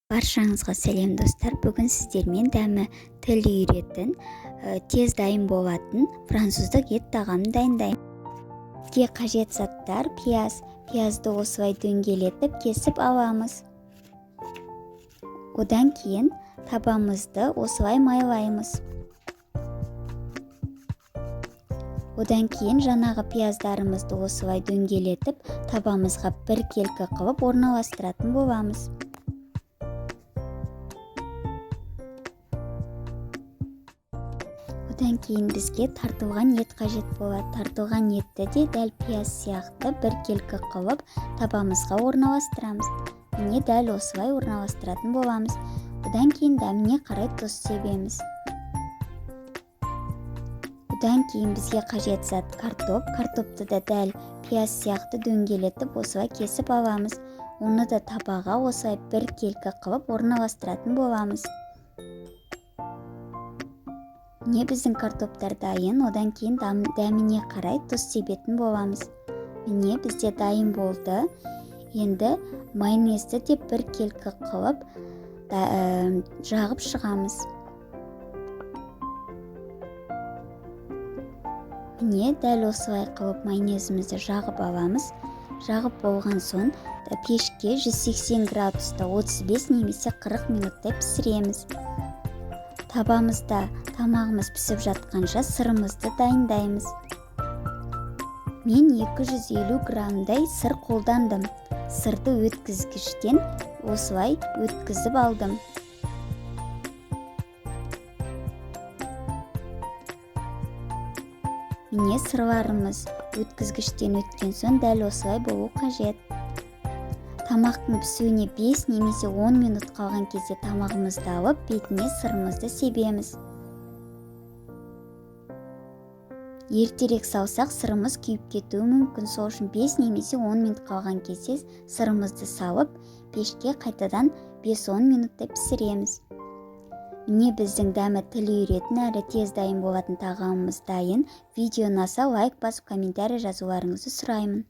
Баршаңызға сәлем, достар! Бүгін сіздермен дәмі тіл үйіретін, тез дайын болатын француздық ет тағамын дайындаймын. Бізге қажет заттар: пияз. Пиязды осылай дөңгелетіп кесіп аламыз. Одан кейін табамызды осылай майлаймыз. Одан кейін жаңағы пияздарымызды осылай дөңгелетіп, табамызға біркелкі қылып орналастыратын боламыз. Одан кейін бізге тартылған ет қажет болады. Тартылған етті де дәл пияз сияқты біркелкі қылып табамызға орналастырамыз. Міне, дәл осылай орналастыратын боламыз. Одан кейін дәміне қарай тұз себеміз. Одан кейін бізге қажет зат картоп. Картопты да дәл пияз сияқты дөңгелетіп, осылай кесіп аламыз. Оны да табаға осылай біркелкі қылып орналастыратын боламыз. Міне, біздің картоптар дайын. Одан кейін дәміне қарай тұз себетін боламыз. Міне, бізде дайын болды. Енді майонезді де біркелкі қылып жағып шығамыз. Міне, дәл осылай қылып майонезімізді жағып аламыз. Жағып болған соң пешке 180 градуста 35 немесе 40 минуттай пісіреміз. Табамызда тамағымыз пісіп жатқанша, сырымызды дайындаймыз. Мен 250 граммдай сыр қолдандым. Сырды өткізгіштен осылай өткізіп алдым. Міне, сырларымыз өткізгіштен өткен соң дәл осылай болу қажет. Тамақтың пісуіне 5 немесе 10 минут қалған кезде тамағымызды алып, бетіне сырымызды себеміз. Ертерек салсақ, сырымыз күйіп кетуі мүмкін. Сол үшін 5 немесе 10 минут қалған кезде сырымызды салып, пешке қайтадан 5-10 минуттай пісіреміз. Міне, біздің дәмі тіл үйіретін әрі тез дайын болатын тағамымыз дайын. Видео ұнаса, лайк басып, комментарий жазуларыңызды сұраймын.